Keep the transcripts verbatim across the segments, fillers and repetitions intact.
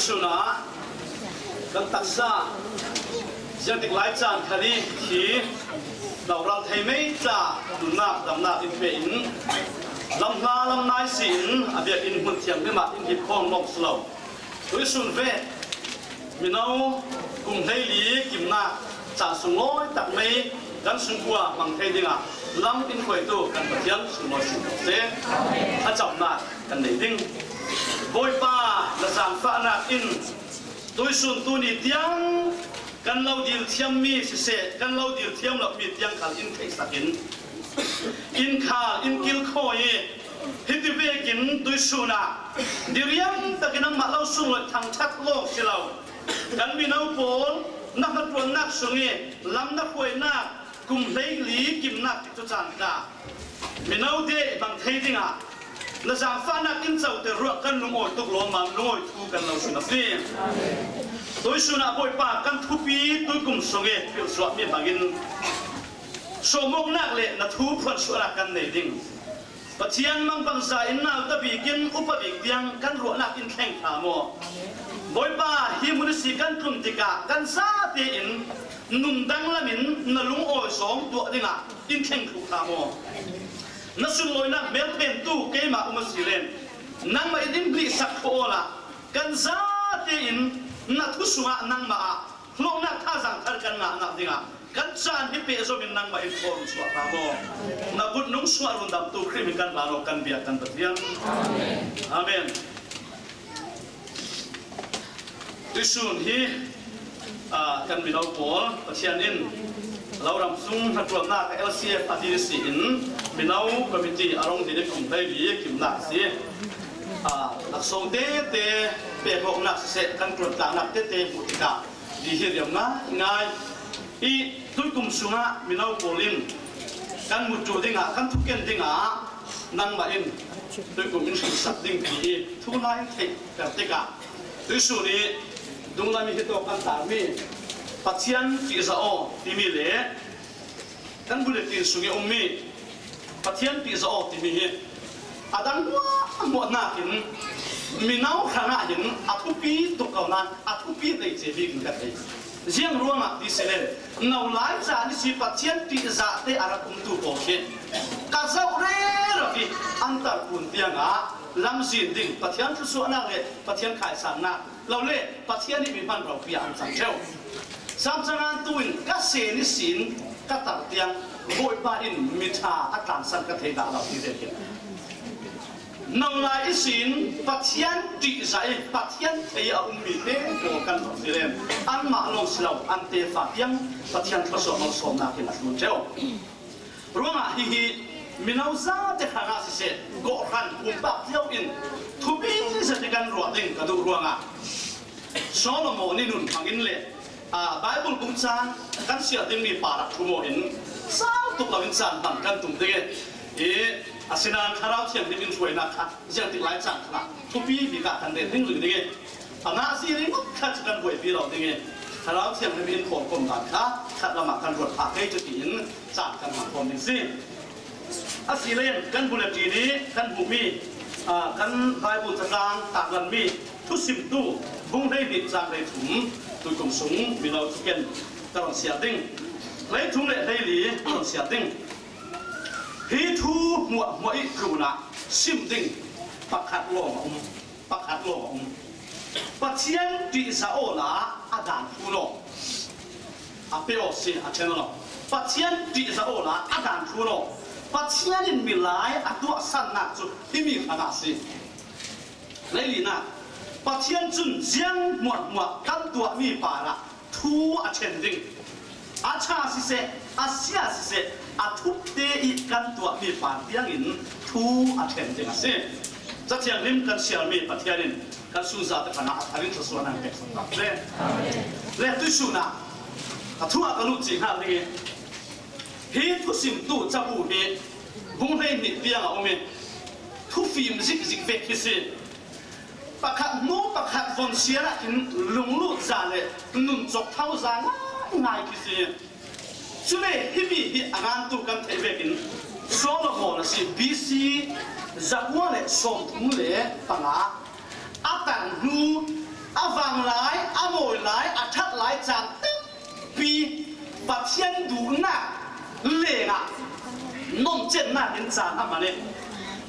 Suna kan taksa ziangtik lai caan khat hi, hi lo ral thei mai tla nunnak damnak in pe in lam hla lam nai si in a biakinn hmun thianghlim ah in hip khawm lawng si lo. Tuisun ve mino kum hleili kimnak caan sunglawi tak mai kan sungkua hmang thei dingah lam in khuaitu kan Pathian sunglawi si ko seh. A camnak kan nei ding. Bawipa, na zaangfahnak in tuisun tuni tiang kan lo dil thiammi siseh, kan lo dil thiam lomi tiang khal in theihsak in, in khal in kilkhawi i, hiti vekin tuisun ah diriam takin nangmah lo sunglawi thangṭhat lawng si lo. Kan mino pawl na hmatuannak sung i lam na khuainak kum hleili kimnak ti cu caan tla mino te hmang thei dingah na zaangfahnak in cote ruah kan lungawi tuk lawmmam lungawi thu kan lo sim a si. Tuisun ah Bawipa, kan thupi tuikum sung i pilsuahmi hmangin sawmawknak le na thu phuansuahnak kan nei ding. Pathian mangbangza in nauta bikin upa bik tiang kan ruahnak in thleng hna maw? Bawipa, hi mun a si kan tlun tikah kan zate in nun danglam in na lungawi zawng tuah dingah in thleng thluh hna maw? Na sunlawinak melphentu keimah um a si len nangmah in in hlihsak khawh awla kan zate in na thu sungah nangmah ah hlawknak thazaang thar kan ngahnak dingah kan caan hi pehzom in nangmah in thawh run chuah hna maw? Na kut nung sungah rundamtu Khrih min kan hlan aw, kan biak kan Pathian. Amen. Tuisun hi, ah, kan mino pawl Pathian in lo ram sung hnaṭuannak a L C F a D C in mino committee a rung ding i kum hleili kimnak a si. Ah, laksawng tete pehhlawknak siseh, kan ṭuantlaknak tete hmuh tikah di hi riam ngaingai i, tuikum sungah mino pawl in kan mutu dingah, kan thuken dingah nangmah in tuikum in hrilsak ding ti i thu hna in theih kan tikah, tuisun i dunglam i hitawk kan tarmi Pathian ṭihzah aw timi le kan bulletin sung i ummi Pathian ṭihzah aw timi hi a dang hmuahhmuah hnakin mino hrangah hin a thupi tuk ko nain a thupi hleice bik in ka thei. Ziang ruangah ti si len, no lai caan i si Pathian ṭihzahte a rak umtu pawl khi ka zoh rero i an tarpun tiangah lamzin ding, Pathian thluachuahnak le Pathian khaisannak lo le Pathian nih mi hman ropi ah an cang ṭheu. Samcang an tu in ka sen ihsin ka tar tiang Bawipa in mi ṭha a tlansan ka thei dah lo ti vekin, no lai ihsin Pathian ṭihzah i Pathian thei a ummi te pawl kan rak si len, anmah lawng si lo, an tefa tiang Pathian thluachuah malsawmnak in a tlun ṭheu. Ruangah hihi mino zate hrangah siseh, kawhhran pumpak lio in thupi zet i kan ruah ding ka duh ruangah Solomon i nun hmangin le, aa, Baibal bung cang kan siar dingmi pa rak thu maw in sau tuk lo in caan hmang kan tum ding i, i, asinain Thlarau Thianghlim in hruainak kha ziangtik lai caan kha thupi bik ah kan rel ding ding i, a ngah si ringawt kha cu kan buaipi lo ding i, Thlarau Thianghlim in pawlkom dan kha khat lamah kan ruat phah kei cu tiin caan kan hmang khawm ding si. Asile kan bulletin i kan hmuhmi, aa, kan Baibal cacang taklanmi Thusimtu bung hleihnih cang hleithum tuikum sung mino thuken ka run siar ding. Hleithum le hleili ka run siar ding. Hi thu hmuahhmuah i tlunah sim ding pakhat lawng a um. Pakhat lawng a um. Pathian ṭihzah awla a dan thlun aw. A pe aw si, a ṭhen aw. Pathian ṭihzah awla a dan thlun aw. Pathian in milai a tuahsannak cu himi hrangah a si. Hleilinak, Pathian cun ziang hmuahhmuah kan tuahmi parah thu a ṭhen ding. A ṭha siseh, a sia siseh, a thupte i kan tuahmi par tiangin thu a ṭhen ding a si. Cathianghlim kan siarmi Pathian in kan sunzate hrangah a thar in thluachuahnak pek sawh tak le. Le tuisun ah ka thu ah ka lut cih hna ding i, hi thusimtu cabu hi bung hleihnih tiang a um i, thufim zikzik ve khi si. Pakhat hnu pakhat von siar ah khin lunglut za le nun cawk tho za ngaingai khi si. Cule himi hi a ngantu kan theih vekin Solomon a si, B C zakua le sawmthum le panga a tar hnu, A vanglai, a mawilai, a ṭhatlai caan tampi Pathian duhnak lengah nomcetnak in caan a man i,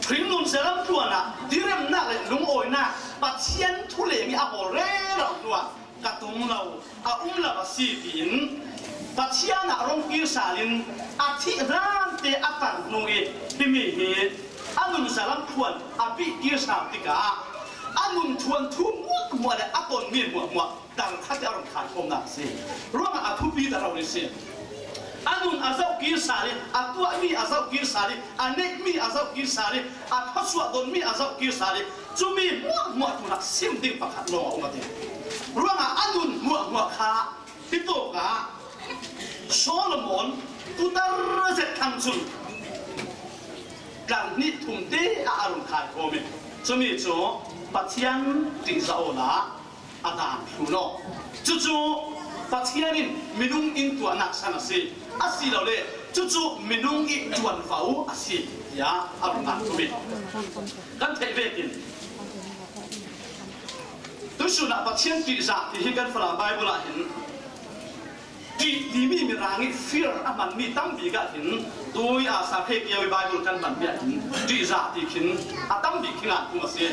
hringnun zalam tluanah diremnak le lungawinak Pathian thu leng i a hawl rero hnuah ka tum lo, a um lo a si tiin Pathian ah rung kir sal in a thih hlante a tar hnu i himi hi a nun zalam tluan a bih kir sal tikah a nun tluan thu muahmuah le a tonmi muahmuah tar khat i a rung khankhawmnak a si. Ruangah a thupi ta rori si. A nun a zoh kir sal i, a tuahmi a zoh kir sal i, a neihmi a zoh kir sal i, a thawsuah donmi a zoh kir sal i, cumi muahmuah tunah sim ding pakhat lawng a um a ti. Ruangah a nun muahmuah kha hi tawkah Solomon putar zet thang cun tlang hnih thum te ah a rung khankhawm i, cumi cu Pathian ṭihzah awla a dan hlun aw. Cucu Pathian in minung in tuahnak san a si, asilole cucu minung i ṭuanvo a si, tiah a rung ngan tum i kan theih vekin tuisun ah Pathian ṭihzah ti hi kan Falam Bible ah hin ṭih timi mirang i fear a hmanmi tam bik ah hin tui a sa khe kio i Bible kan hmanmi ah hin ṭihzah ti khin a tam bik khi ngan tum a si.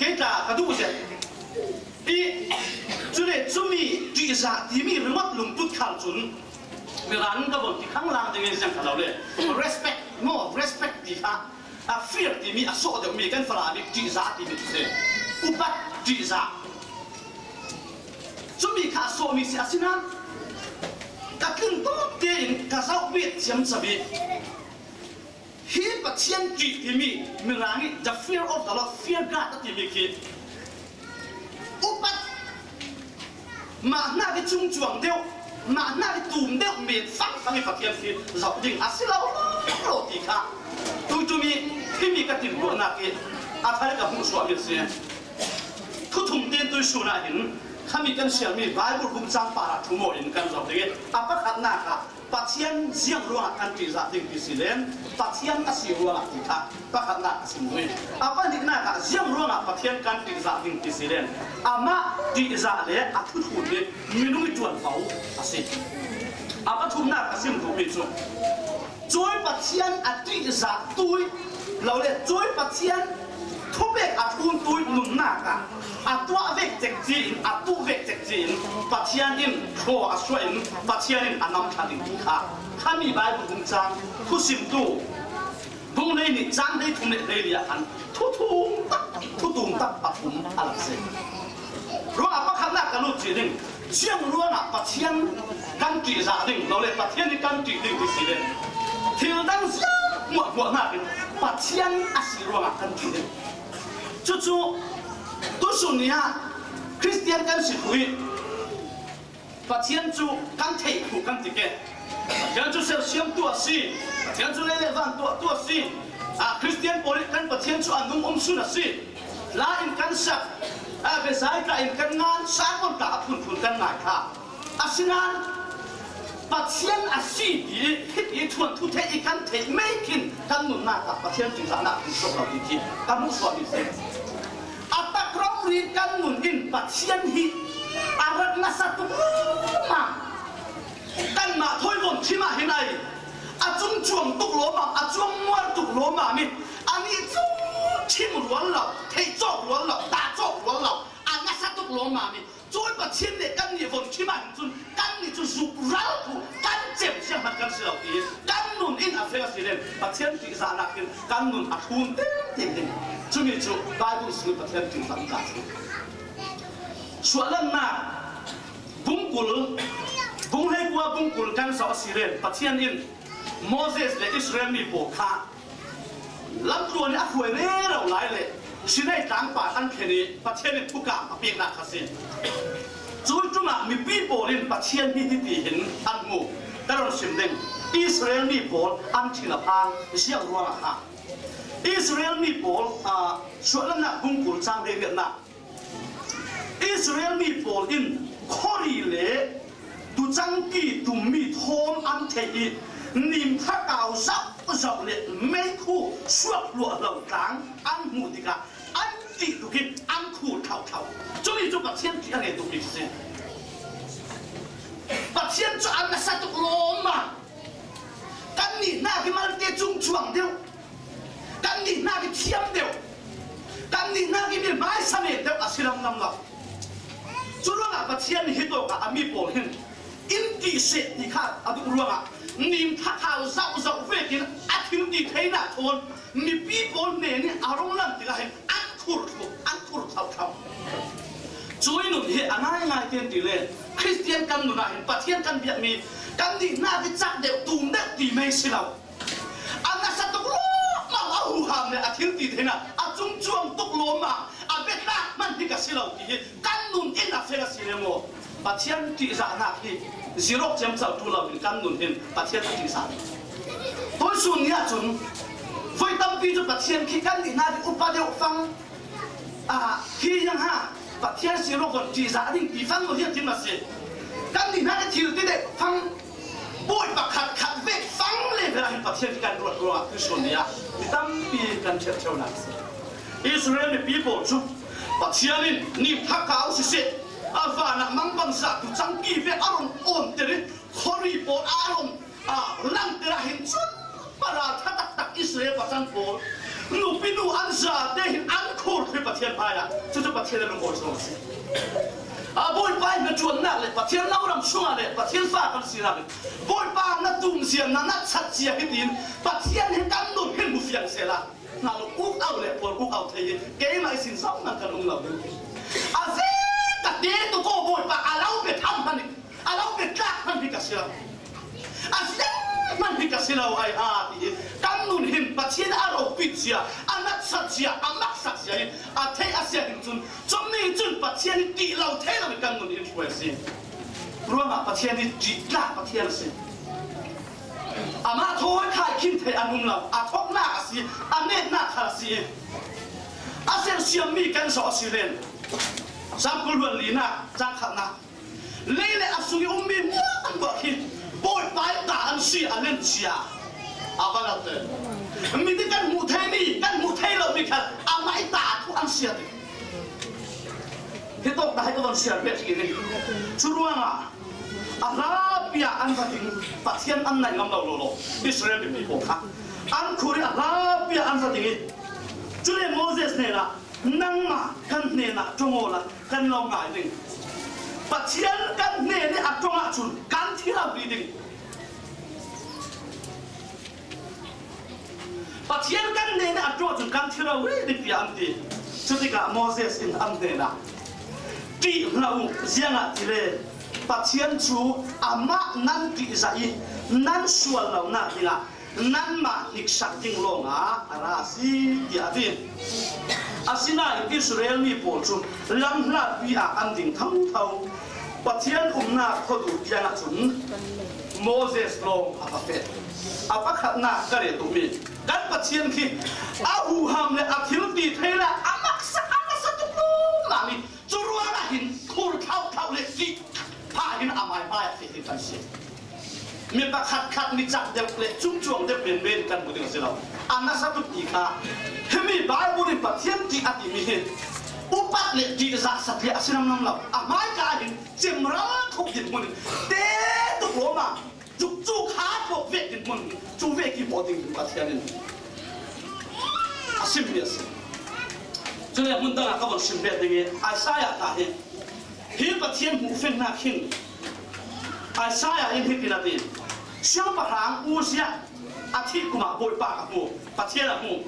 Kei tla ka duh zet i, cule cumi ṭihzah timi ringawt lungput khal cun mirang ka von ti khang lang ding i ziang kha lo le respect maw, respect ti kha a fear timi a sawh deuhmi kan Falam i ṭihzah timi si. Upat ṭihzah. Cumi kha a sawhmi si asinain ka tlingtu tein ka zoh bet ciamco i hi Pathian ṭih timi mirang i the fear of the Lord, fear God a timi khi upat mah hna i cung cuang deuh, mah hna i tum deuh men fangfang i Pathian khi zoh ding a si lo lo ti kha tuiṭum i himi ka timhtuahnak i a thar ka hmuh suahmi a si. Thuthum tein tuisun ah hin khami kan siarmi Bible bung cang par ah ṭhu maw in kan zoh ding i a pakhatnak ah Pathian ziang ruangah kan ṭihzah ding ti si len Pathian a si ruangah ti kha pakhatnak a sim dui. A pahnihnak ah ziang ruangah Pathian kan ṭihzah ding ti si len amah ṭihzah le a thuthu hi minung i ṭuanvo a si. A pathumnak a sim duhmi cu cuai Pathian a ṭihzah tui lo le cuai Pathian thupek a ṭhun tui nunnak ah a tuah vek cekci in, a tuh vek cekci in Pathian in thaw a suah in Pathian in a nam ṭha ding ti kha khami Bible bung cang thusimtu bung hleihnih cang hleithum le hleili ah khan thuthum tak, thutum tak pathum a lang si. Ruangah pakhatnak ka lut cih ding, ziang ruangah Pathian kan ṭihzah ding lo le Pathian hi kan ṭih ding ti si le thil dang ziang hmuahhmuah hnakin Pathian a si ruangah kan ṭih ding. Cucu tusun ni ah Khristian kan si khu i Pathian cu kan theih khu kan ti ke. Pathian cu sersiamtu a si. Pathian cu lei le van tuahtu a si. A Khristian pawl i kan Pathian cu a nung um sun a si. Tla in kan sak. A bezai tla in kan ngan. Sakon tla a phunphun kan ngai kha. Asinain Pathian a si ti hiti thuanthu theih i kan theih mei khin kan nunnak ah Pathian ṭihzahnak kan suak lo ti khi kan hmuh suahmi si. A tak rori kan nun in Pathian hi a rat nasa tuk lawmam. Kanmah thawi von thim ah hin ai a cung cuang tuk lawmam, a cuang muar tuk lawmam i a nih cu thim rual lo, theih cawk rual lo, dah cawk rual lo, a nasa tuk lawmam i Cuai Pathian le kannih von thim ah hin cun kannih cu zuk ral tu kan cem siangmanh kan si lo ti kan nun in a fek a si len Pathian ṭihzahnak in kan nun a ṭhun tengteng ding. Cumi cu Bible sung Pathian ṭihzah in ka si. Suahlannak bungkul, bung hleikua bungkul kan zoh a si len Pathian in Moses le Israel mi pawl kha lamtluan i a hruai rero lai le Sinai tlangpar an thlen i Pathian in thukam a peknak kha si. Cui cungah mipi pawl in Pathian hi hiti hin an hmu. Ka rawn sim ding. Israel mi pawl an thin a phang ziang ruangah kha. Israel mi pawl, ah, suahlannak bungkul cang hleiriatnak Israel mi pawl in khawri le tucangki tummi thawm an theih i nim thakau zauhzauh le meikhu suak hluahhlo tlang an hmuh tikah an ṭih tuk i an khur thlauhthlau. Cumi cu Pathian ṭih a ngeih tukmi cu si. Pathian cu a nasa tuk lawmmam. Kannih hna khi malte cung cuang deuh, kannih hna khi thiam deuh, kannih hna khi mi hmaisa men deuh a si lamlam lo. Curuangah Pathian nih hitawk ah a mi pawl hin in ṭih seh ti kha a duh ruangah nim thakau zauhzauh vekin a thil ti theinak thawn mipi pawl hnen in a rung lang tikah hin an khur thluh, an khur thauh thauh. Cui nun hi a ngaingai ten ti le Khristian kan nun ah hin Pathian kan biakmi kannih hna khi cak deuh, tum deuh ti mei si lo. A nasa tuk lawmmam a huham le a thil ti theinak a cung cuang tuk lawmmam a biatlak hman hi ka si lo ti hi kan nun in a fek a si le maw? Pathian ṭihzahnak hi zirawk ciamco tu lo in kan nun hin Pathian a ṭihzah. Tuisun ni ahcun voi tampi cu Pathian khi kannih hna hi upa deuh fang, ah, khi yang ha Pathian zirawk von ṭihzah ding ti fang lo hi a tim a si. Kannih hna khi thil ti deuh fang, Bawi pakhat khat vek fang le ve ah hin Pathian khi kan ruat ruangah tuisun ni ah mi tampi kan ṭhialh ṭheunak a si. Israel mipi pawl cu Pathian in nim thakau siseh, a van ah mangbangza tu cangki vek a run awnter i khuari pawl a run, a, langter ah hin cun para ṭha taktak Israel pasal pawl nupi nu an zate hin an khur khi Pathian hmai ah cucu Pathian a lungawi zong a si. A, Bawipa in na ṭuannak le Pathian lo ram chungah le Pathian fa kan sinak in Bawipa na tumzia, na natsat zia hitin Pathian hi kan nun hin hmu fiang sehla. Hna lo uk au le pawl uk au thei hi keimah i sin zohman kan um lo ding. A zek ka te tu ko Bawipa a lo pe tham hmanh hi, a lo pe tlak hmanh hi ka si lo. A ziang hmanh hi ka si lo ai ha ti hi kan nun hin Pathian a ropit zia, a natsat zia, a maksak zia hi a theih a siah hin cun cumi cun Pathian hi ṭih lo thei lo hi kan nun hin hruai a si. Ruangah Pathian hi ṭih tlak Pathian a si. Amah thawi khai khin theih an um lo, a thawknak a si, a netnak khal a si. A sersiammi kan zoh a si len. Sam kul hluan linak, cang khatnak. Lei le a sung i ummi hmuahhmuah khi Bawipa i ta an si, a len cia. A va lo te. Mi ti kan hmuh theimi, kan hmuh thei lomi khan amah i ta thu an si a ti. Hi tawk dah hi ka von siar pek hi ni. Cu ruangah a hlapi ah an va ding, Pathian an naih ngam lo lawlaw Israel mipi pawl kha an khur i a hlapi ah an va ding i, cule Moses hnenah, "Nangmah kan hnenah ṭong awla kan lo ngai ding. Pathian kan hnen i a ṭong ahcun kan thi lo rih ding. Pathian kan hnen i a ṭong ahcun kan thi lo rih ding," tiah an ti. Cutikah Moses in an hnenah, "Ṭih hlah u, ziangahtile Pathian cu amah nan ṭihzah i nan sual lonak dingah nanmah hniksak ding lawngah a ra a si," tiah a ti. Asinain Israel mi pawl cu lam hlapi ah an ding thotho. Pathian umnak khuatu tiang ahcun Moses lawng a va feh. A pakhatnak ka rel tukmi kan Pathian khi a huham le a thil ti thei le a maksak a nasa tuk lawmmam i cu ruangah hin khur thauh thauh le ṭih phah hin a hmaihmai ah feh hi kan si. Mi pakhat khat mi cak deuh le cungcuang deuh menmen kan hmu ding a si lo. A nasa tuk ti kha himi Bible in Pathian ṭih a timi hi upat le ṭih zahsat le a si lamlam lo. A hmaika ah hin cemral khuk dinhmun in te tuk lawmmam, cukcu kha tlawk vek dinhmun, cu vek i hmuh ding Pathian in a simmi a si. Cule hmun dangah ka von sim bet ding i Isaiah hna hi, hi Pathian hmuhfenhnak hin Isaiah in hitin a ti, Siangpahrang Uzziah a thih kum ah Bawipa ka hmu, Pathian a hmu.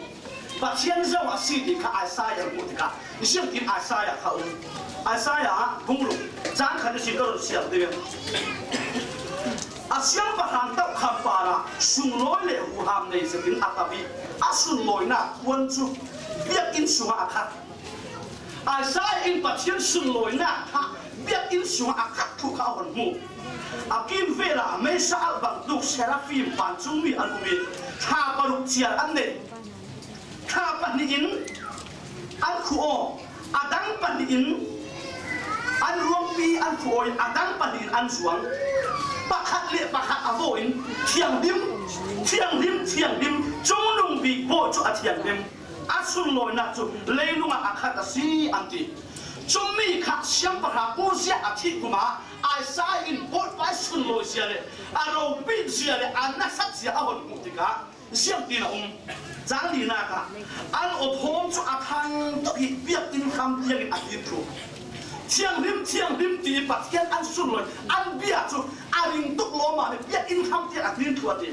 Pathian zo a si ti kha Isaiah hmuh tikah, ziangtin Isaiah kha um. Isaiah bungruk cang khat ihsin ka run siar ding. A siangpahrang tohkham parah sunglawi le huham nei zetin a tap i a sunlawinak puan cu biakinn sungah a khat. Isaiah in Pathian sunlawinak kha biakinn sungah a khat thu kha a hun hmu. A kimvel ah meisa alh bang tluk seraphim vancungmi an um i thla paruk ciar an nei. Thla pahnih in an khuh aw, a dang pahnih in an ruangpi an khuh aw i a dang pahnih in an zuang. Pakhat le pakhat a vaw in, "Thianghlim, thianghlim, thianghlim, Cungnung Bik Bawi cu a thianghlim. A sunlawinak cu leilung ah a khat a si," an ti. Cumi kha siangpahrang Uzia a thih kum ah Isaiah in Bawipa i sunlawizia le a ropitzia le a nasatzia a hon hmuh tikah ziangtin a um. Cang linak ah an awthawm cu a khang tuk i biakinn hram tiangin a tir thluh. Thianghlim, thianghlim ti i Pathian an sunlawi, an bia cu a ring tuk lawmmam i biakinn hram tiang a tir thluh a ti.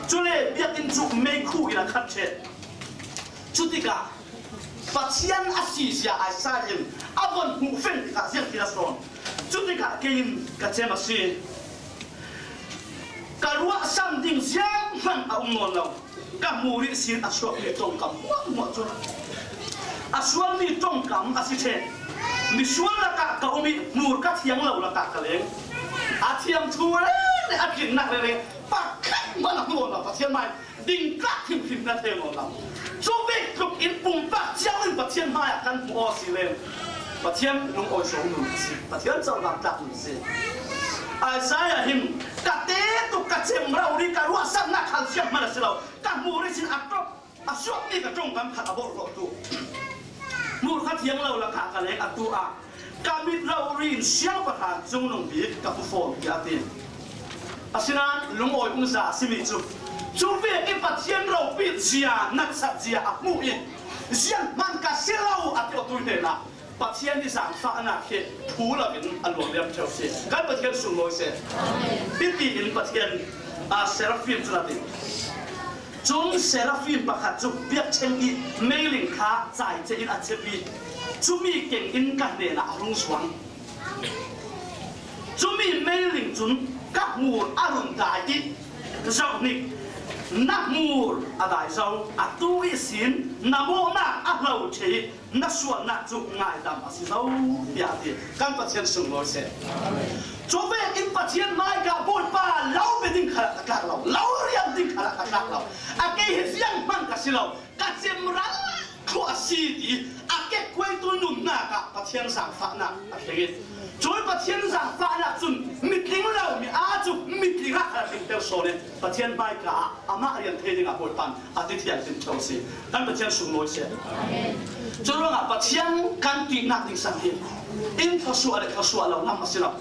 Cule biakinn cu meikhu in a khat ṭheh. Cutikah Pathian a sizia Isaiah in a von hmuh feng tikah ziangtin a sawn. Cutikah kei in ka cem a si. Ka ruahsan ding zianghman a um nawn lo. Ka hmur ihsin a suakmi ṭongkam hmuahhmuah cu a sualmi ṭongkam a si ṭheh. Misual lakah ka um i hmur ka thiang lo lakah ka leng. A thiam thu reng le a tlinnak reng pakhat hmanh a hmu nawn lo. Pathian hmai ding tlak hrimhrim na thei nawn lo. Cu vek tluk in pumpak cio in Pathian hmaiah kan hmuh aw si len. Pathian lungawi zo nun a si. Pathian cohlang tlak nun a si. Isaiah hin ka te tuk, ka cem rori, ka ruahsannak khal zianghman a si lo. Ka hmur ihsin a ṭawk a suakmi ka ṭongkam khat a bawrhhlawh tu. Hmur ka thiang lo lakah ka leng, atu ah ka mit rori in siangpahrang cungnung bik ka hmu fawn, tiah a ti. Asinain lungawi umza a simi cu, cu vek i Pathian ropitzia, natsatzia a hmuh i zianghman ka si lo a ti awtu hnenah Pathian i zaangfahnak hi phu loin a luang liam ṭheu si. Kan Pathian sunglawi seh. Hiti in Pathian, aa, Seraphim cu a ti. Cun Seraphim pakhat cu biakṭheng i meiling kha caice in a cep i cumi keng in ka hnenah a rung zuang. Cumi meiling cun ka hmur a run dai i, zohhnik, na hmur a dai zo, atu ihsin na mawhnak a hlo ṭheh i, na sualnak cu ngaidam a si zo, tiah a ti. Kan Pathian sunglawi seh. Cu vekin Pathian hmaika Bawipa lo pe ding khalah ka tlak lo, lo riam ding khalah ka tlak lo. A kei hi zianghman ka si lo, ka cem ral thluah a si ti a kekkuaitu nunnak ah Pathian zaangfahnak a thleng i, cui Pathian zaangfahnak cun mitling lo mi aa cu mitling ah khan a tlingter sawn i Pathian hmaika ah amah rian thei dingah Bawipa in a ti thianghlim ṭheu a si. Kan Pathian sunglawi seh. Curuangah Pathian kan ṭihnak ding sang hi inn thluasuah le thluasuah lo lam a si lo.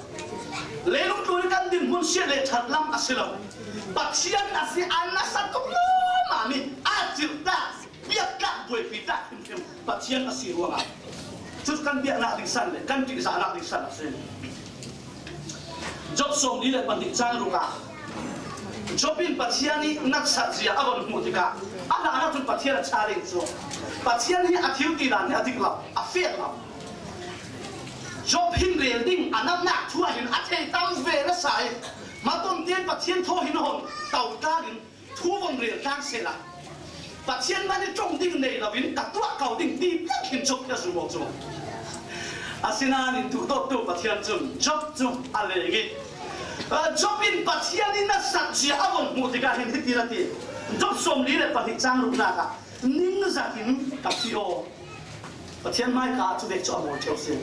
Leilung tlun i kan dinhmun siat le ṭhat lam a si lo. Pathian a si a nasa tuk lawmmam i a cirh tak, biak tak, buaipi tak hrimhrim Pathian a si ruangah cu kan biaknak ding san le kan ṭihzahnak ding san a si. Job sawmli le pahnih cang ruk ah Job in Pathian i natsat zia a von hmuh tikah a hlan ahcun Pathian a challenge cu, Pathian hi a thil ti dan hi a dik lo, a fek lo. Job hin rel ding a natnak thu ah hin a thei tam ve nasa i, maton tein Pathian thaw hin a hon to tlang in, thu von rel tlang sehla Pathian hmanh i ṭong ding nei loin ka tuah ko ding ti piak khin Job hi a zumh awk cu. Asinain duhdawttu Pathian cun Job cu a leng i, aa, Job in Pathian i nasatzia a von hmuh tikah hin hiti a ti, Job sawmli le pahnih cang ruknak ah, ningzak in ka fih aw. Pathian hmaika ah cu vek cu a mawl ṭheu si.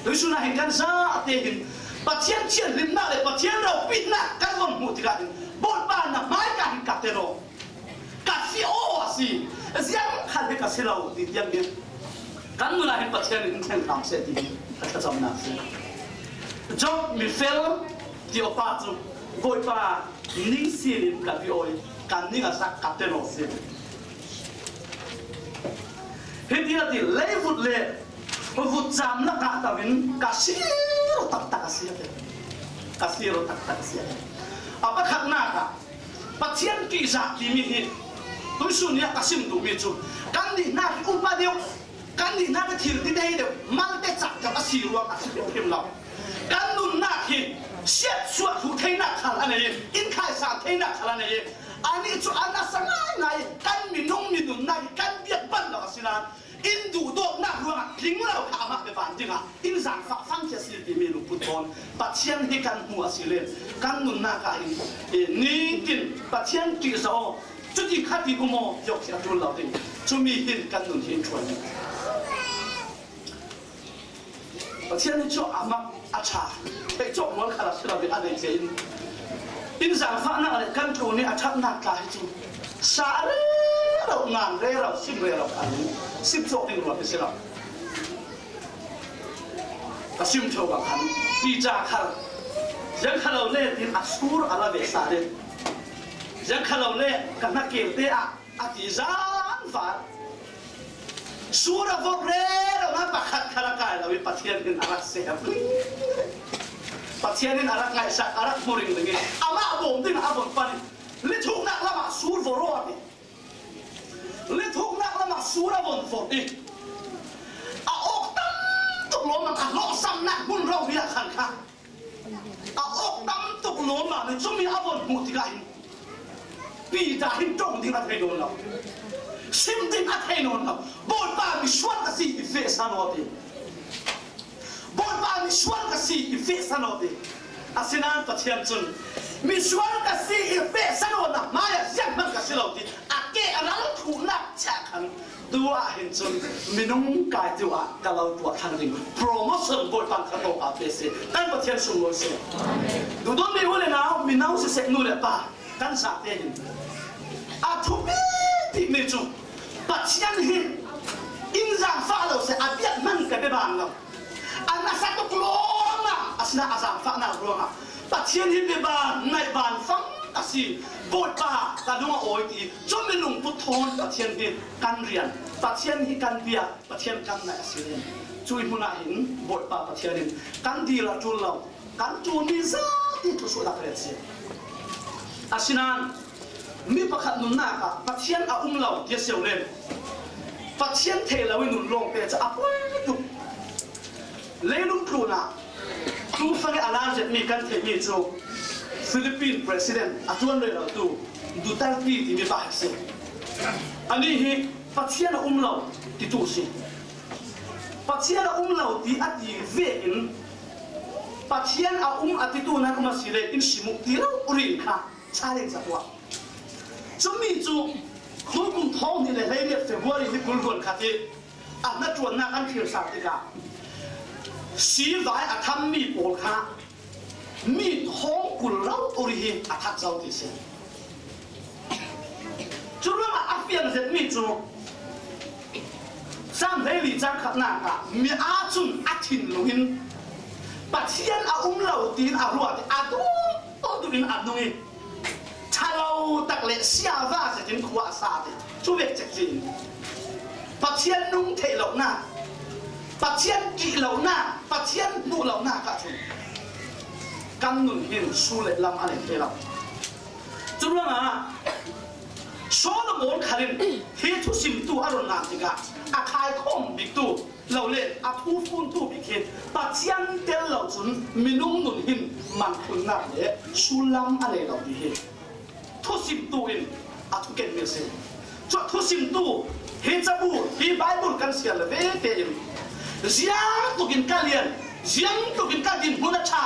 Tuihsun ah hin kan zate hin Pathian thianhlimnak le Pathian ropinak kan von hmuh tikah hin, Bawipa, na hmaika hin ka ten aw, ka fih aw a si, ziang khat hi ka si lo ti tiang hi kan nun ah hin Pathian in thleng hram seh ti hi a thlacamnak si. Job mifel ti awpa cu, Bawipa, ning sin in ka fih aw i, ka ning a sak ka ten aw si. Hiti a ti, leivut le vutcam lakah to in ka sir taktak a si a ti. Ka sir taktak a si a ti. A pakhatnak ah Pathian ṭihzah timi hi tuihsun ni ah ka sim duhmi cu kan nihnak hi upa deuh, kan nihnak hi thil ti dei deuh, malte cak deuh a si ruang a si hrimhrim lo. Kan nunnak hi siatsuah hmuh theinak khal a nei i, inn khaisang theinak khal a nei i, anih cu a nasa ngaingai i, kan minung minunnak hi kan biak banh lo a si nain, in duhdawtnak ruangah tling lo kha amah biavan dingah in zaangfah fangkhia si timi lungput thawn Pathian hi kan hmuh a si le kan nunnak ah hin, eh, nitin Pathian ṭihzah aw, cuti khat in um aw, yoh khi a ṭul lo ding. Cumi hin kan nun hi in ṭhuan. Pathian hi cu amah a ṭha, theih cawk mual kha rak si lo ding a nei cia in, in zaangfahnak le kan tlun i a ṭhatnak tla hi cu sa rero, ngan rero, sim rero kha sim cawk ding ruat hi si lo. A sim ṭheuh bang khan, Peter kha, ziang kha lo le tin a sur a la ve sa ding. Ziang kha lo le ka hna kelte ah a ti zan vat. Sur a vot rero na pakhat kha a kai lo i Pathian hin a rak sem. Pathian hin a rak ngaihsak, a rak hmu ringring i amah bawm ding a von pan i, lithuknak lamah sur vot rawh a ti. Lithuknak lamah sur a von vot i, a awk tam tuk lawm a, a hlawhsamnak hmun rori ah khan kha a awk tam tuk lawm a, mi cumi a von hmuh tikah hin Peter hin ṭong ding a thei nawn lo, sim ding a thei nawn lo. Bawipa, misual ka si, i feh sa nawn ti. Bawipa, misual ka si, i feh sa nawn ti. Asinain Pathian cun, misual ka si, i feh sa nawn, na hmaiah zianghman ka si lo ti a ke a ral thuhnak chiah khan, tu ah hin cun minung kai tu ah ka lo tuah thlang ding, promotion Bawipa kha tawk a pe si. Kan Pathian sunglawi si. Duhdawtmi u le nau, mino siseh, nu le pa, kan zate hin a thupi timi cu Pathian hi in zaangfah lo seh, a biak hman ka biabang lo. A nasa tuk lawngah a si, a zaangfahnak ruangah Pathian hi biabang, naih bang fang a si. Bawipa, ka lung a awi ti, cumi lungput thawn Pathian hi kan rian, Pathian hi kan biak, Pathian kan naih a si. Cuih hmun ah hin Bawipa Pathian in kan dil a ṭul lo, kan ṭulmi zate thluasuah rak ret si. Asinain mi pakhat nunnak ah Pathian a um lo ti a si lo le, Pathian theih lo i nun lawngte cu a poi tuk. Leilung tlun ah tu fang i a lar zetmi kan theihmi cu Philippine President a ṭuan rero tu Duterte timi pa a si. Anih hi Pathian a um lo titu a si. Pathian a um lo ti a ti vekin, Pathian a um a titu nan um a si le in sim uh ti lo ring kha challenge a tuah. Cumi cu tukum thawng hnih le hleiriat February ni kul hluan khat i a hnaṭuannak an thlir sal tikah sivai a thammi pawl kha mi thawng kul lo uri hi a that zo ti si. Curuangah a fiang zetmi cu Saam hleili cang khatnak ah mi aa cun a thinlung in Pathian a um lo tiin a ruat i a duh duh in a nung i ṭha lo tak le siava zetin khua a sa te. Cu vek cekci in Pathian nung theih lonak, Pathian ṭih lonak, Pathian hmuh lonak ah cun kan nun hin su le lam a nei thei lo. Curuangah Solomon khal in hi thusimtu a run ngan tikah a khaikhawm biktu lo le a thu funtu bik hi Pathian tel lo cun minung nun hin mankhunnak le sullam a nei lo ti hi thusimtu in a thukenmi a si. Cu thusimtu hi cabu hi Baibal kan siar le vete in ziang tukin ka lian, ziang tukin ka dinhmun a ṭha,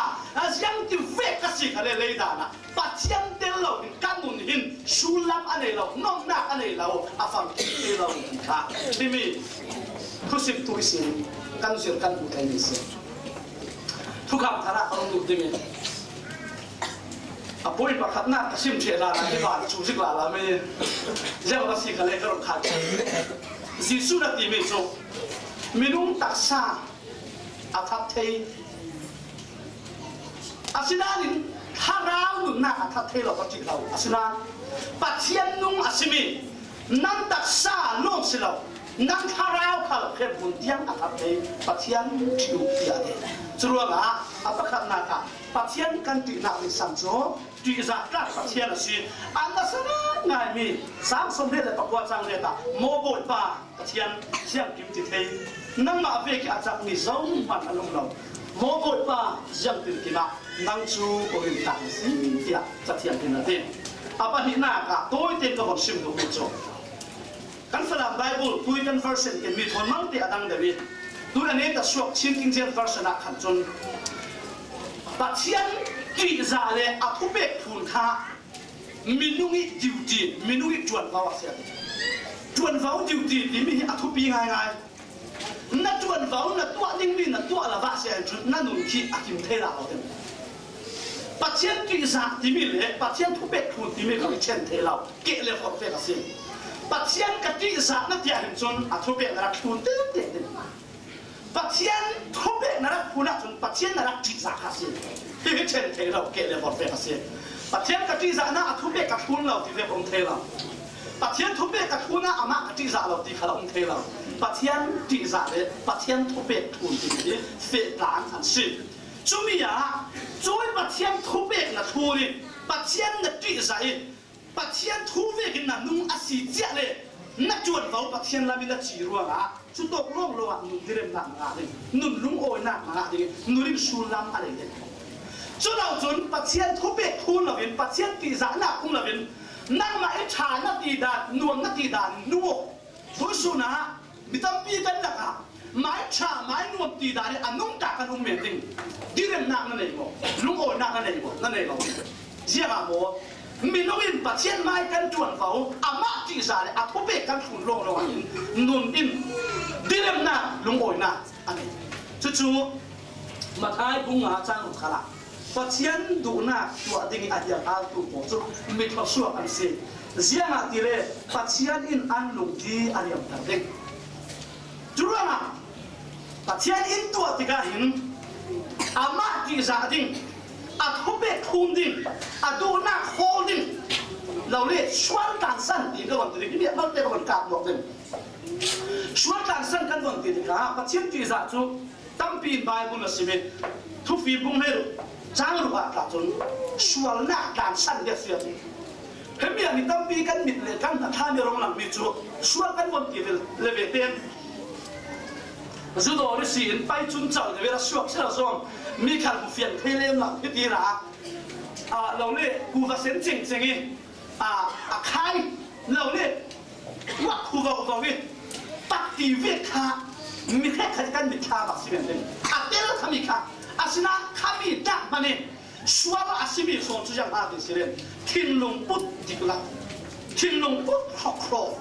ziang ti vek ka si kha le leidan ah Pathian tel lo in ka nun hin sullam a nei lo, nomnak a nei lo, a famkim ti lo in kha. Himi thusimtu i si, kan zir kan hmuh thei mi si. Thukham thar ah ka rung duh ding i a point pakhatnak ka sim ṭheh lala, hi ban cu zik lala mi ziang va si kha le ka rung khat. Jesuh na timi cu minung taksa a that thei. Asinain thlarau nunnak a that thei lo, a ṭih lo. Asinain Pathian nung a simi nan taksa lawng si lo, nan thlarau khal hriamhmun tiang a that thei Pathian ṭhit uh tiah a ti. Curuangah a pakhatnak ah Pathian kan ṭihnak ding san cu ṭihzah tlak Pathian a si. A nasa ngaimi Saam sawmhnih le pakua cang riat ah, Maw Bawipa, Pathian, ziangkim ti thei, nangmah vek i a cakmi zohman a um lo. Maw Bawipa, ziangtinkim ah nang cu u rintak na si, tiah Cathiang hin a ti. A pahnihnak ah tawite in ka von sim duhmi cu kan Falam Bible tui kan version kenmi thawn malte a dang deuh i tui a neta suak Chin King James Version ah khan cun Pathian ṭihzah le a thupek phun kha minung i duty, minung i ṭuanvo a si a ti. Ṭuanvo duty timi hi a thupi ngaingai. Na ṭuanvo, na tuah dingmi na tuah lo ah si ahcun na nun khi a kim thei dah lo ding. Pathian ṭihzah timi le Pathian thupek thlun timi kha i chen thei lo, keh le forh vek a si. Pathian ka ṭihzah na tiah hin cun a thupek na rak thlun tete ding. Pathian thupek na rak phun ahcun Pathian na rak ṭihzah kha a si. Hi hi ṭhen thei lo, keh le vawt vek a si. Pathian ka ṭihzahnak a thupek ka thlun lo ti vek a um thei lo. Pathian thupek ka thlun ah amah ka ṭihzah lo ti kha a um thei lo. Pathian ṭihzah le Pathian thupek thlun timi hi feh tlang an si. Cumi ah cui Pathian thupek na thlun i Pathian na ṭihzah i Pathian thu vekin na nung a si cia le na ṭuanvo Pathian lam in na ci ruangah cutawk lawnglawng ah nun diremnak na ngah ding, nun lungawinak na ngah ding, nun in sullam a lei ding. Cu lo cun Pathian thupek thlun loin, Pathian ṭihzahnak um loin, nangmah i ṭha na ti dan, nuam na ti dan, nung aw. Tuisun ah mi tampi kan lakah mai ṭha, mai nuam ti dan i a nungta kan um men ding. Diremnak na nei maw? Lungawinak na nei maw? Na nei lo. Ziangah maw? Minung in Pathian mai kan ṭuanvo, amah ṭihzah le a thupek kan thlun lawnglawng ah hin nun in diremnak, lungawinak a nei. Cucu Matthai bung nga cang ruk khalah Pathian duhnak tuah ding i a hialhaltu pawl cu mi thluasuak an si. Ziangahtile Pathian in an lungdi a riamter ding. Curuangah Pathian in tuah tikah hin amah ṭihzah ding, a thupek thlun ding, a duhnak hawl ding, lo le sual tlansan ti ka von ti ding, himi a malte ka von kap luak ding. Sual tlansan kan von ti tikah Pathian ṭihzah cu tampi in Baibal a sim i, Thufim bung hleiruk cang ruk ah tla cun sualnak tlansan hi a si a ti. Himi ah mi tampi kan mit le kan hna thlami a rung langmi cu sual kan von ti ve le ve tein zu dawr ihsi in pai cun cal ve a suak si lo zong mi khal hmu fiang thei lem lo hiti ra, aa, lo le kuva sen cengceng i, aa, a khai lo le kuak khu vovo i pak ti ve kha mi hrekkhat kan mit thla bak si men ding a tel khami kha a sinah khami dak hmanh i sual a simi sawn cu ziang hna ti si len thinlung put dik lo, thinlung put hrawkhraw,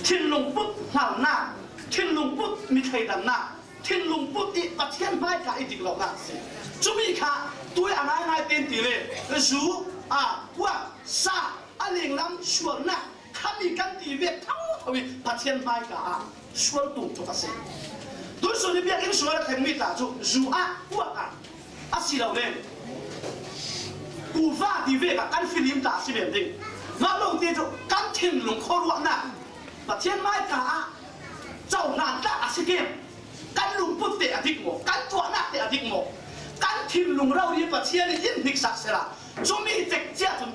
thinlung put hngalnak, thinlung put mi thleidannak, thinlung put i Pathian hmaika i dik lonak a si. Cumi kha tui a ngaingai tein ti le zu, a kuak, sa, a lenglam sualnak khami kan ti ve thotho i Pathian hmaika ah sual tuk tuk a si. Tuisun i biakinn sual a thlengmi ta cu zu ah kuak ah a si lo le kuva ti ve ka kan filim ta a si men ding. Mah lo te cu kan thinlung khuaruahnak Pathian hmaika ah cohlan tlak a si kem. Kan lungput te a dik maw? Kan tuahnak te a dik maw? Kan thinlung rori Pathian in in hniksak sehla cumi cek cia cun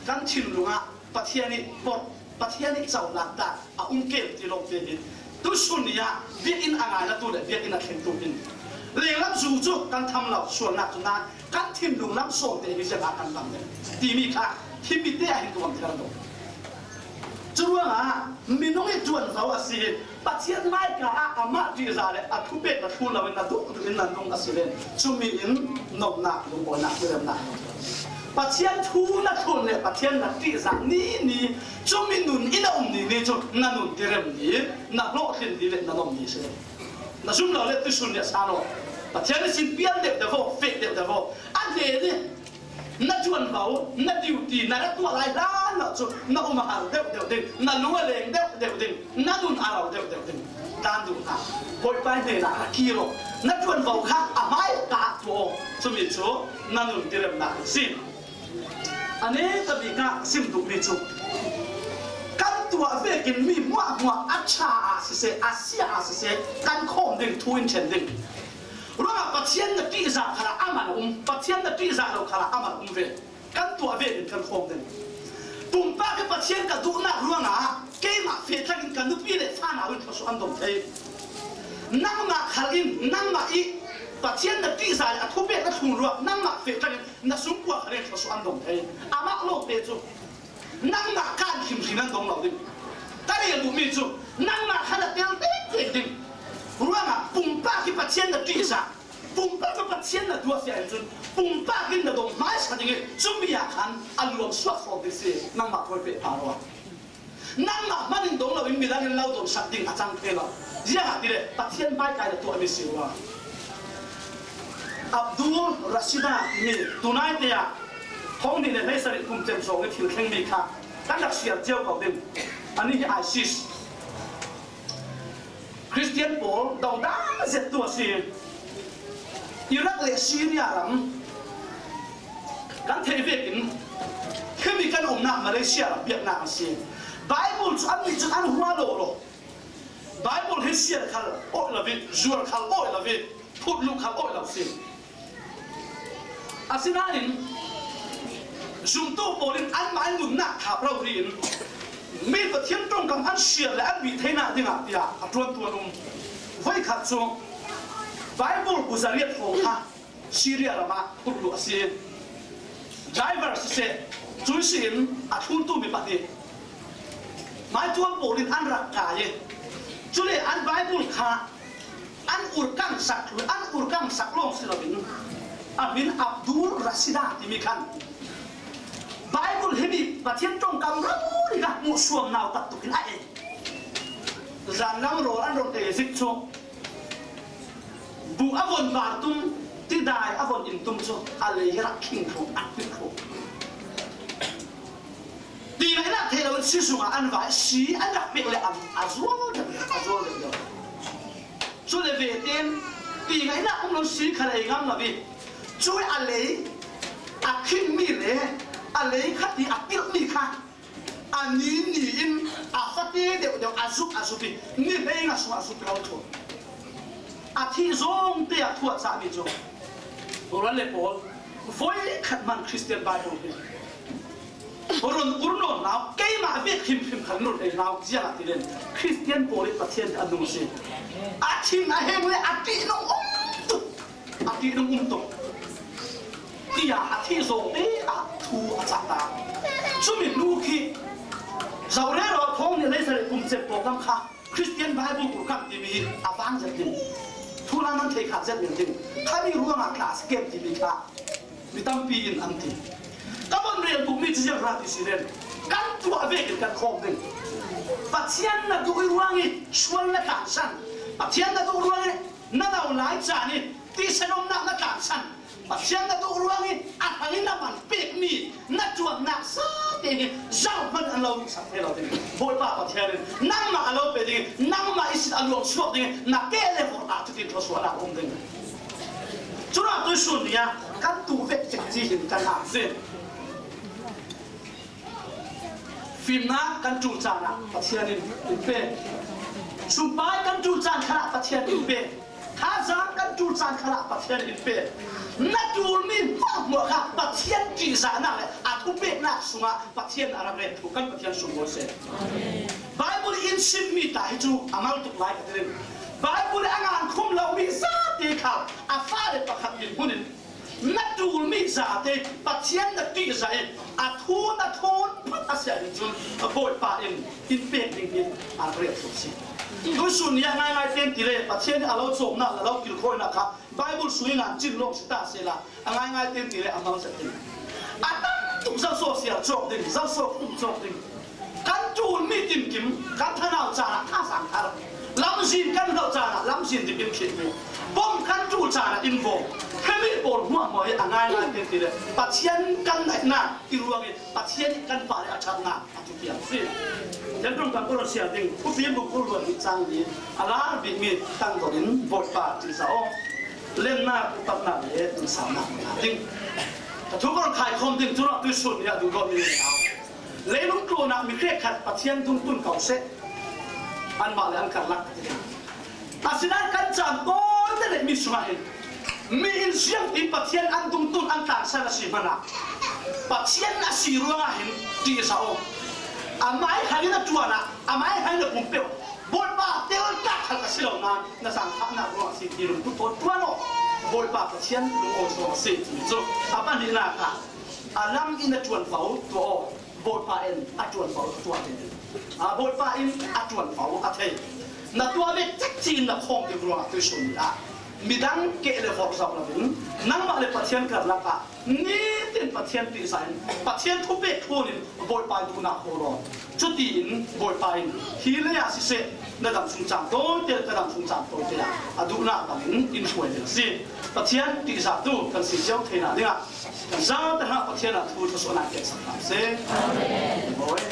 kan thinlung ah Pathian i pawt, Pathian i cohlan tlak a um kem ti lo te hi tuisun ni ah biakinn a ngailatu le biakinn a thlengtu hin lenglam zu cu kan tham lo sualnak cu na kan thinlung lam sawn te hi ziangah kan tam ding timi kha himi te ah hin tuam thar lo. Curuangah minung i ṭuanvo a si i Pathian hmaika ah amah ṭihzah le a thupek na thlun loin na duh duh in na nung a si len cumi in nomnak, lungawinak, tiremnak. Pathian thu na thlun le Pathian na ṭihzah ni ni cumi nun in a um ni ni cu na nun tirem ni, na hlawhtlin ni le na nom ni si. Na zum lo le tuisun le sa law Pathian ihsin pial deuh deuh aw, feh deuh deuh aw. A hnen i na ṭuanvo, na duty, na rak tuah lai hlan lo cu na um a har deuh deuh ding, na lung a leng deuh deuh ding, na nun a ro deuh deuh ding. Dan duh hna. Bawipa hnenah a kir aw. Na ṭuanvo kha a hmaika ah tuah aw. Cumi cu na nun tiremnak a si. A neta bik ah sim duhmi cu kan tuah vekin mi hmuahhmuah a ṭha ah siseh, a sia ah siseh, kan khawm ding, thu in ṭhen ding. Ruangah Pathian na ṭihzah khalah a man a um, Pathian na ṭihzah lo khalah a man a um ve. Kan tuah vekin kan khawm ding. Pumpak hi Pathian ka duhnak ruangah keimah feh tlangin ka nupi le fanau in thluasuah an dong thei. Nangmah khal in, nangmah i Pathian na ṭihzah le a thupek na thlun ruak, nangmah feh tlangin na sungkuar khal in thluasuah an dong thei. Amah lawngte cu nangmah kan hrimhrim an dong lo ding. Ka rel duhmi cu nangmah khan a tel tektek ding. Ruangah pumpak hi Pathian na ṭihzah, pumpak hi Pathian na duh si ahcun pumpak in na dong hmaisa ding i cumi ah khan a luang suak sawm ding si, nangmah thawi pehpar ruang. Nangmah hman in dong loin midang in lo donsak ding a cang thei lo. Ziangahtile Pathian hmaika in a tuahmi si ruang. Abdul Rashida timi tunaite ah thong hnih le hleisarih kum cem zong i thil thlengmi kha kan rak siar cio ko ding. Anih hi ISIS. Khristian pawl dodal zettu a si. Iraq le Syria ram kan theih vekin, hemi kan umnak Malaysia ram biaknak a si. Bible cu an nih cun an hua lo lo. Bible hi siar khal awih lo, zuar khal awih lo, phut luh khal awih lo si. Asinain zumtu pawl in anmah in nunnak khap rori in mi Pathian ṭongkam an siar le an bih theinak dingah tiah a ṭuantu an um. Voikhat cu Bible bu zariat hrawng kha Syria ram ah phut luh a si. Driver siseh, cui si in a thluntu mi pahnih hmaitual pawl in an rak kai i, cule an Bible kha an urkang sak, an urkang sak lawng si loin a hmin Abdul Rasida timi khan Bible hi mi Pathian ṭongkam rori kha hmuhsuam nau taktuk in a ei. Zanlam rawl an run ei zik cu bu a von var tum, tidai a von in tum cu a lei hi rak khing thluh, a pit thluh. Ti ngaihnak theih lo in si sungah an vai, si an rak pek le an a zual deuh, a zual deuh deuh. Cule ve tein ti ngaihnak um lo si kha lei ngam lo i, cu a lei a khingmi le a lei khat i a pilhmi kha a ni ni in a fate deuh deuh a zuk a zuk i, ni hleinga sungah a zuk lo thur. A thih zong te a thuah cahmi cu rual le pawl voi khat hman Christian Bible hi run ur nawn nau, keimah vek hrimhrim khan run ei nau ziang ah ti len Christian pawl i Pathian a nung a si. A thin a heng le a ṭihnung um tuk, a ṭihnung um tuk. Tiah a thih zawng te ah thu a cah ta. Cumi hnu khi Zorero thawng nih leisarih kum cem pawk lam kha Christian Bible ur kam timi hi a vang zet ding, thulan an thei kha zet ding, khami ruangah class kem timi kha mi tampi in an ti. Ka von rel tukmi cu ziang hra ti si len, kan tuah vekin kan khawm ding. Pathian na duh i ruang i sual na tlansan, Pathian na duh ruang i na no lai caan i tihsanawmnak na tlansan, Pathian na duh ruang i a hrang i na man pekmi na ṭuannak zate hi zohman an lo ruhsak thei lo ding. Bawipa Pathian in nangmah a lo pe ding i, nangmah ihsin a luang suak ding i, na keh le hor ah cutin thluasuahnak a um ding. Cunah tuisun ni ah kan tu vek cekci hin kan hak si. Fimnak kan ṭul caan ah Pathian in in pe. Sumpai kan ṭul caan khalah Pathian in pe. Thazaang kan ṭul caan khalah Pathian in pe. Na ṭulmi hmuahhmuah kha Pathian ṭihzahnak le a thupeknak sungah Pathian a rak ret thu kan Pathian sunglawi seh. Bible in simmi ta hi cu a mal tuk lai ka ti rih. Bible a ngan khum lomi zate kha a fale pakhat in hmun in na ṭulmi zate Pathian na ṭihzah i a thu na thawn phot a si ahcun Bawipa in in pek ding hi a rian tuk si. Tuisun ni ah ngaingai tein ti le Pathian a lo cawmnak le a lo kilkhawinak kha Bible sung i ngan cin lawng si ta sehla a ngaingai tein ti le a mal zet ding. A tam tuk zoso siar cawk ding, zoso kum cawk ding. Kan ṭulmi tinkim, kan thanau caan ah thazaang thar. Lamzin kan hloh caan ah lamzin dik in khihmi. Pom kan ṭul caan ah in vawm. Hemi pawl hmuahhmuah hi a ngaingai tein ti le Pathian kan naihnak i ruang i Pathian i kan fale a ṭhatnak a thupiang si. Kan ṭongkam ka run siar ding, Thupi bung kul luan nih cang li a lar bikmi tangdor in Bawipa ṭihzah aw. Lennak, upatnak le duhsaknak ngah ding. Ka thu ka run khaikhawm ding, cunah tuisun ni ah duhdawtmi le nau. Leilung tluan ah mi hrekkhat Pathian dungtun ko seh. Anmah le an karlak ka ti ding. Asinain kan caan tawite neihmi sungah hin mi in siangtin Pathian an dungtun an tlansan a si hmanah Pathian a si ruangah hin ṭihzah aw. Amai hrangin a ṭuan ah, amai hrangin a pumpeuh. Bawipa teltak khal ka si lo nain na zaangfahnak ruangah a si ti lungput tawn ṭuan aw. Bawipa Pathian lungawi ruangah a si ti cu a pahnihnak ah a lam in a ṭuanvo tuah aw. Bawipa in a ṭuanvo tuah ve. A Bawipa in a ṭuanvo a thei. Na tuah ve cekci in na khawm ding ruangah tuisun ni ah midang keh le hor zoh loin nangmah le Pathian karlak ah nitin Pathian ṭihzah in Pathian thupek thlun in Bawipa in duhnak hawl aw. Cutiin Bawipa in hi lei ah siseh, na dam sung caan tawite le ka dam sung caan tawite ah a duhnak bangin in hruai ding a si. Pathian ṭihzahtu kan si cio theinak dingah kan zate hna Pathian ah thu thluasuahnak in peksak hna seh. Amen. Bawi.